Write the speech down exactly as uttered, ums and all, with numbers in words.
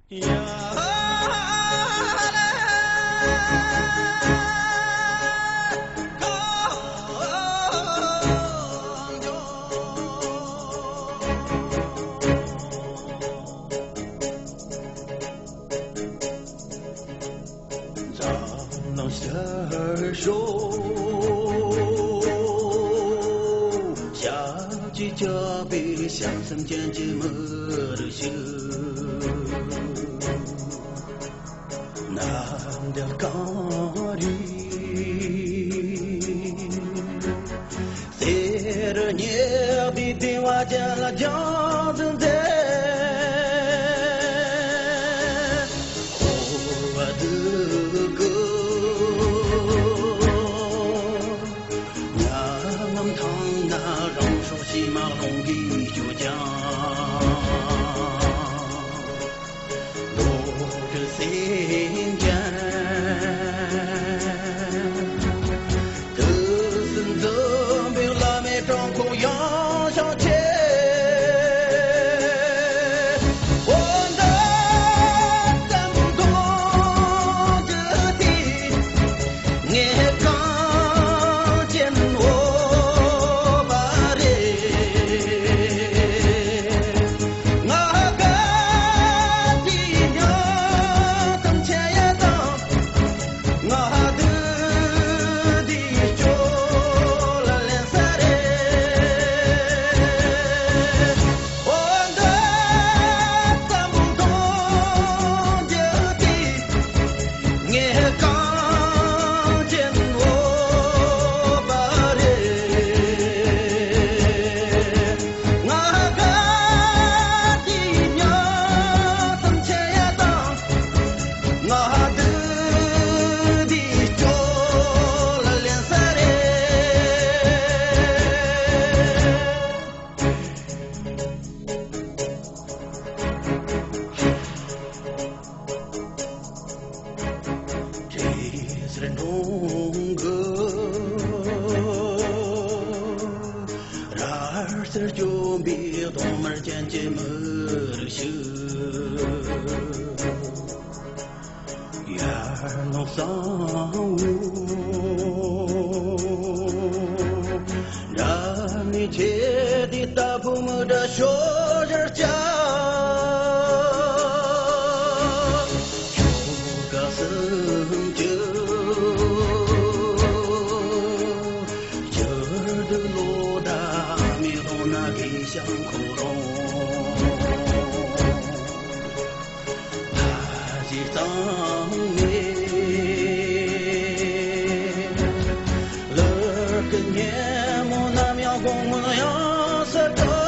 འཛམ་གླིང་ཤར་ཕྱོགས། ཞབས་ཀྱིས་བཅགས་པའི་བྱང་སེམས་ཅན་གྱི་མི་རིགས་ཤིག། གནམ་བདེ་སྐམ་རིང་། གསེར་ཉག་པའི་ལྡེ་བ་ཅན་ལ་སྦྱང་བརྩོན་མཛད། འཁོར་བ་སྡུག་གི་མྱ་ངམ་ཐང་ན་རང་སྲོག་ཕྱི་མ་ལོང་གིས་སྐྱོ་ཀྱང་། བློ་གྲོས་སེམས་ཅན། དུས་གསུམ་འཛིན་པའི་བླ་མའི་བྲང་ཁོག་ཡངས་ཤིང་ཆེ། འོ་ད་བསམ་དོན་ཅི་སྟེ། ངས་གངས་ཅན་འོ་བ་རེད། ང་དགའ་དེའི་སྙིང་གཏམ་འཆད་ཡ་དང་། ང་སྡུག་དེའི་སྐྱོ་ལ་ལེན་ས་རེད། འོ་ད་བསམ་དོན་ཅི་སྟེ། ངས་གངས་ཅན་འོ་བ་རེད། ང་དགའ་དེའི་སྙིང་གཏམ་འཆད་ཡ་དང་། ང་སྡུག་དེའི་སྐྱོ་ལ་ལེན་ས་རེད། དྲི་ཟར་འབྲོང་གི་ར་ཟུར་སྐྱོན་པའི་གདོང་དམར་ཅན་གྱི་མི་རིགས་ཤིག། ཡར་ལངས་གསང་བོ་འགྲམ་ནས་ཁྱེར་ཏེ་རྟ་ཕོ་མི་འདྲ་ཤོ་ཞར་བཅའ། ཁྱོ་ག་སུམ་ཅུ་འགྱུར་དུ་ལོ་ཟླ་མི་ལོ་ན་གི་ཞང་ཁོ་རང་། ད་ཅི་གཙང་མའི་ལུར་གི་ཉལ་མོ་ནམ་ཡང་དགོང་མོ་ཡང་ས་དྲོ།